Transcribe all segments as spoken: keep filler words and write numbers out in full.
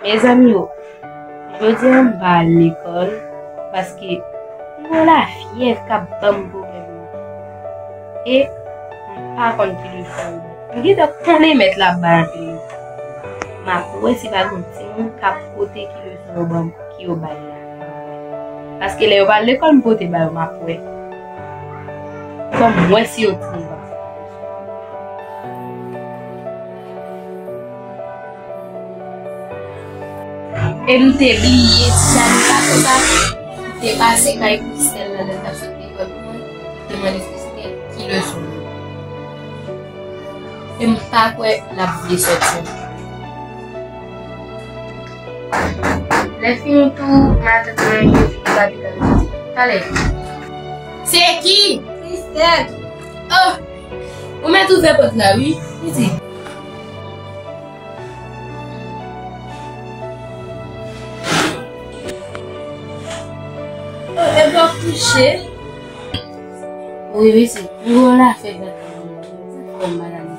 Mezanmi o, jodi a m pa al lekòl paske m gen lafyèv k ap ban m pwoblèm nan. E m pa konn ki leson yo ban. M gentan konnen mèt la ap bay anpil leson. M ap wè si pa gen yon timoun k ap pote ki leson yo ban m, ki yo bay la. Paske lè yo pa al lekòl, m pote ba yo, m ap wè. Fò m wè si yon timoun pa. E m te bliye ti Dani pa konsa. M te pase kay Kristèl la lè l t ap sot lekòl pou mwen. M te mande Kristèl ki leson. E m pa kwè l ap vle sòti. Lè fini tou, matant mwen yo vin kapital. Talè. Se ki? Kristèl. Oh! Ou mèt ouvè pòt la, wi. Pitit. Oh, e bò kouche. Wi, wi, se. M gon lafè gade. Sa fè m mal a lè.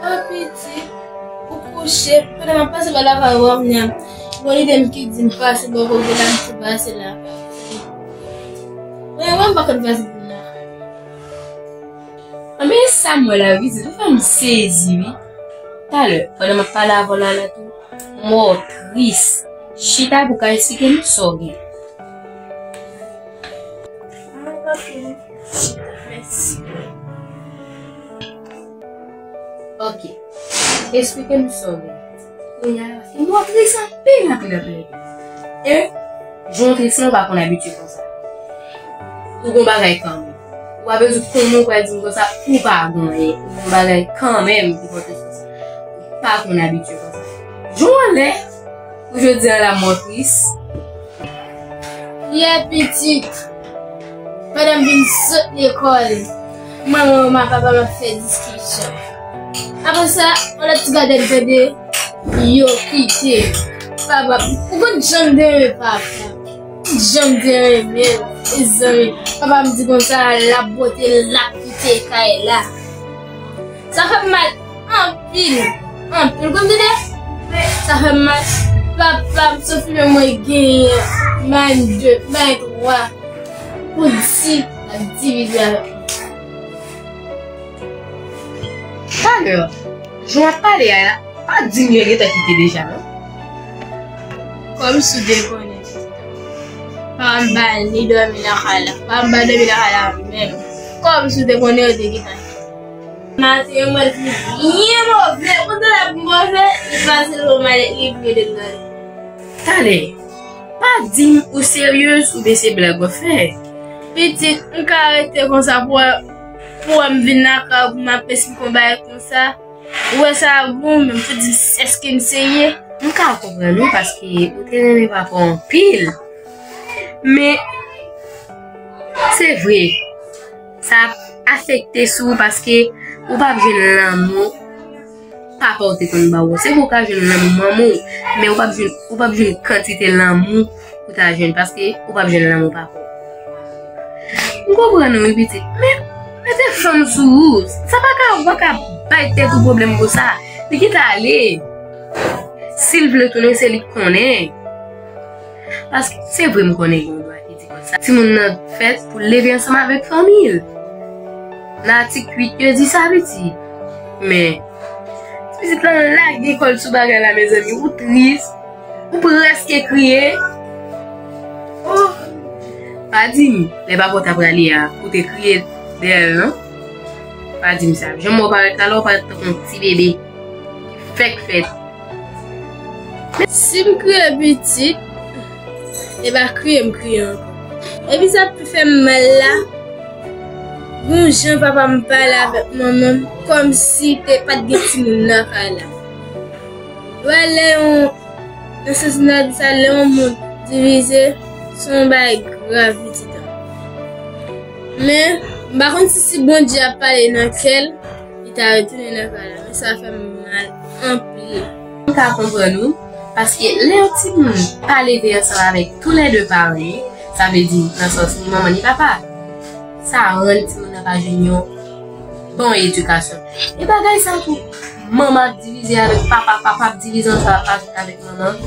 Oh, pitit, ou kouche. Pandan m ap pase pa lakay ou a, kounye a, gon lide m ki di m pase bò kote la, m tou pase la. Mwen, mwen, m pa konn pase pou m lakay. Anben, sa m wè la, pitit, ou fè m sezi, wi. Talè, pandan m ap pale avè w la, la tou, m wè w tris. Chita pou w ka esplike m sa w gen. Ah, ok. Chita, mèsi. Ok. Esplike m sa w gen. Kounye a, paske m wè w tris anpil, anpil, anpil, anpil. E, jan w tris lan, ou pa konn abitye konsa. Ou gon bagay kanmenm. Ou pa bezwen konnen, ou pral di m konsa, ou pa gon anyen. Ou gon bagay kanmenm ki fè w tris konsa. Ou pa konn abitye konsa. Jan w anlè, pou jodi a la, m wè w tris. Yè pitit, pandan m vin sot lekòl, manman m ak papa m ap fè diskisyon. Apre sa, yon lòt ti gadèt tande, yo kite. Papa, ou konn jan m te renmen papa m. Jan m te renmen l, mezanmi. Papa m di konsa, l ap bwote, l ap kite kay la. Sa fè m mal anpil, anpil. Ou konn tande? Sa fè m mal. Papa m, se fimen mwen genyen, bay m de, bay twa. Pou di, l ap divize avèk mwen. Talè, jan w ap pale a la, pa di m yo gentan kite deja, non? Kòmsi w te konnen, papa m pa ni dòmi nan kay la. Papa m pa dòmi nan kay la menm. Kòmsi w te konnen yo te gentan. Maten, mwen di byen move. Kontan lè pou move, li pase l pou malèt li, pou yo deplore. Talè, pa di m ou seryez oubyen se blag w ap fè. Pitit, m ka rete konsa pou, pou wè m vin lakay ou, pou m ap esplike w bagay konsa. Ou wè sa bon, men m pou di, èske m serye? M ka konprann ou, paske ou te renmen papa w anpil. Men, se vre, sa ap afekte sou ou paske ou p ap jwenn lanmou papa w te konn ba w. Se vre ou ka jwenn lanmou manman w, men ou p ap jwenn, ou p ap jwenn kantite lanmou ou ta jwenn paske ou p ap jwenn lanmou papa w. M konprann ou wi pitit, men mete fanm sou ou. Sa pa ka, ou pa ka bay tèt ou pwoblèm konsa. Li gentan ale. Si l vle tounen, se li k konnen. Paske se vre m konnen gen yon dwa ki di konsa. Timoun nan fèt pou l leve ansanm avèk fanmi l. Nan atik uit yo di sa, pitit. Men, ti pitit lan lage kò l sou bagay la, mezanmi. Ou tris. Ou prèske kriye. Oh! Pa di m, lè papa w ta prale a, ou te kriye dèyè l, non? Pa di m sa. Jan m wè w parèt la, ou parèt tankou yon ti bebe ki fèk fèt. Si m kriye pitit, e pa kriye m kriye ankò. Epi sa k pi fè m mal la, gon jan papa m pale avèk manman m kòmsi te pa t gen timoun nan kay la. Ou wè lè yon, nan sans m ta di sa, lè yon moun divize, Se yon bagay grav li te di. Men, m pa konn si, si Bondye ap pale nan kè l, li ta retounen nan kay la. Men sa fè m mal anpil. M ka konprann ou, paske lè yon timoun pa leve ansanm avèk toulède paran li, sa vle di nan sans ni manman ni papa, sa rann timoun nan pa jwenn yon bon edikasyon. E bagay sa tou, manman ap divize avèk papa, papa ap divize ansanm avèk manman.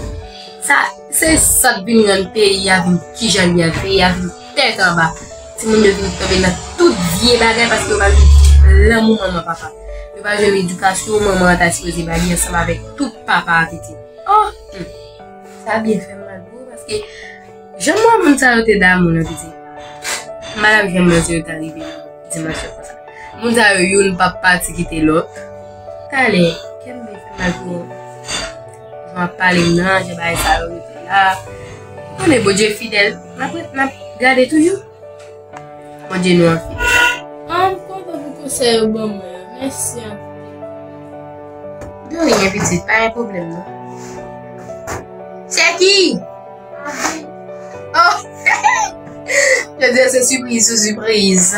Sa, se sa k vin rann peyi a vin kijan li ye a, peyi a vin tèt anba. Timoun yo vin tonbe nan tout vye bagay paske yo pa jwenn lanmou manman papa. Yo pa jwenn edikasyon manman an ta sipoze ba li ansanm avèk tout papa a pitit. Oh! Hmm. Sa byen fè m mal pou ou paske jan mwen moun sa yo te damou nan pitit. M pa t ap janm panse yo ta rive nan dimansyon konsa. Moun sa yo youn p ap pati kite lòt. Talè, kè m byen fè m mal pou yo. Jan w ap pale m nan, jan bagay sa yo rete la. Ou konnen Bondye fidèl, n ap, n ap gade toujou. Bondye nou an fidèl. Ah, m kontan pou konsèy ou ban mwen an. Mèsi anpil. De rien, pitit, pa gen pwoblèm, non. Chèki! Oh! Jodi a se sipriz sou sipriz.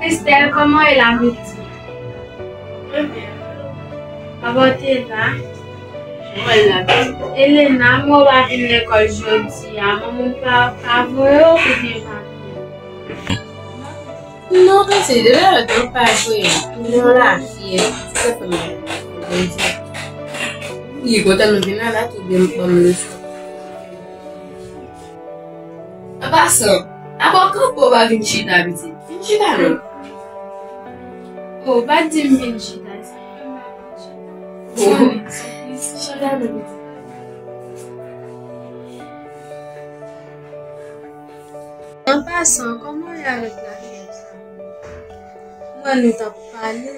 Christelle, kòman e la, pitit? Mwen byen. Papa w te la? Mwen la. Elena, mwen w pa vin lekòl jodi a. Manman w pa, pa voye w oubyen pa vin? Non, pitit, lè yo pa jwe, tounen yon lafyèt, sa fè m mal. Li kontan nou vin la, la tou byen ban m leson. An pasan, apa kanpe w pa vin chita, pitit? Vin chita non. Oh, pa di m vin chita, sa fè m mal vin chita. Oh. Chita non, pitit. An pasan, kòman w ye avèk lafyèv sa? M wè nou t ap pale.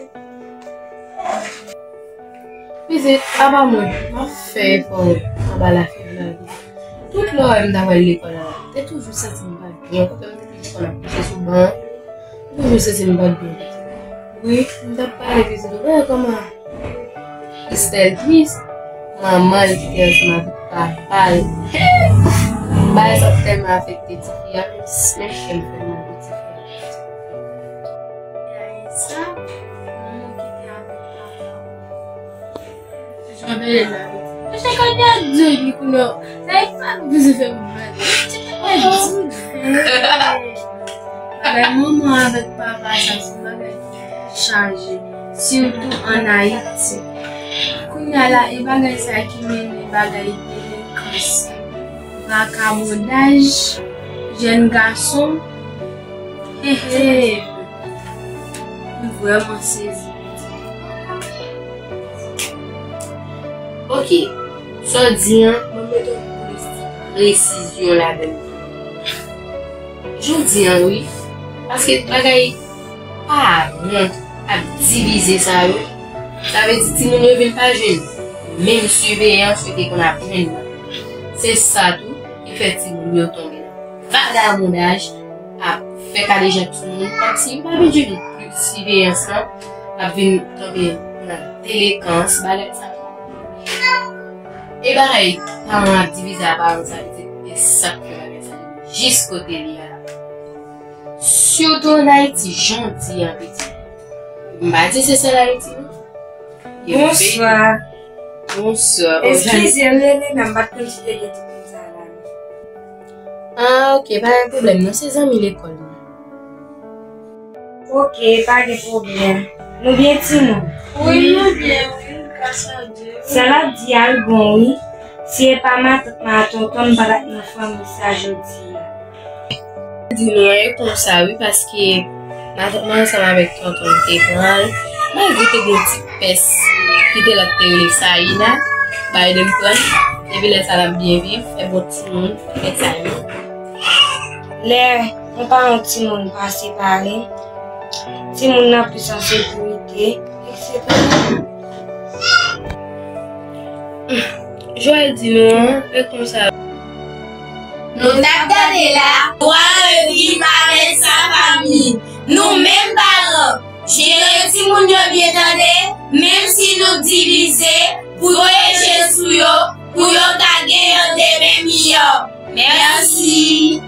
Pitit, apa mwen, m ap fè efò anba lafyèv la wi. Tout lè w wè m t ap al lekòl la, m te toujou santi m pa byen. Kote m te toujou konn ap kouche sou ban an, m toujou santi m pa byen. Wi, m t ap pale pitit ou, wè kòman Christelle tris, manman l ki te ansanm avèk papa l. Bagay sa ap tèlman afekte tifi a, men, men kè m fè mal pou tifi a. Sa, manman ki te avèk papa. Jan bèl la. Mwen te konn ap di li kounye a. Sa e pa pou se fè m mal. Mwen te konn ap di. Bagay manman avèk papa sa, se bagay ki chaje, sitou ann Ayiti. Kounye a la, e bagay sa ki mennen bagay delenkan, vakabondaj, jèn gason. He, he. M vrèman sezi. Ok, sa w di an, mwen mete yon plis presizyon ladan l. Jodi an, wi, paske bagay paran ap divize sa yo, sa vle di timoun yo vin pa jwenn menm siveyans yo te konn ap jwenn nan. Se sa tou ki fè timoun yo tonbe nan vagabondaj, ap fè kadejak sou moun, kòmsi yo pa vin jwenn plis siveyans lan, ap vin tonbe nan delekans, bagay sa yo. E bagay paran ap divize a paran sa, pitit, e sa k fè bagay sa jis kote li a la. Sitou ann Ayiti, jan w di an, pitit. M pa di se sèl Ayiti, non. Bonswa. Bonswa. Eskize m, Elena, m pa t konn si te gen timoun sa la, non. Ah, ok, pa gen pwoblèm, non, se zanmi lekòl mwen. Ok, pa gen pwoblèm. Nou byen, timoun? Wi, nou byen, wi, gras a Dye. Sa l ap di a l bon, wi. Si e pa matant mwen a tonton m, m pa t ap nan fanmi sa jodi a. Di nou an, e konsa, wi, paske matant mwen ansanm avèk tonton m te pran l, malgre te gen ti pès ki te la te rele Saïna, Biden pran l, depi lè sa l ap byen viv, fè bon timoun, fè sa yo. Lè yon paran timoun pa separe, timoun nan plis an sekirite, etsetera. Joël di nou an, e konsa. Nou t ap gade la, Dwa reviv avèk sa fanmi. Nou menm paran, jere Moun yo byen tande, menm si nou divize, pwoteje sou yo, pou yo ka gen yon demen miyò. Mèsi.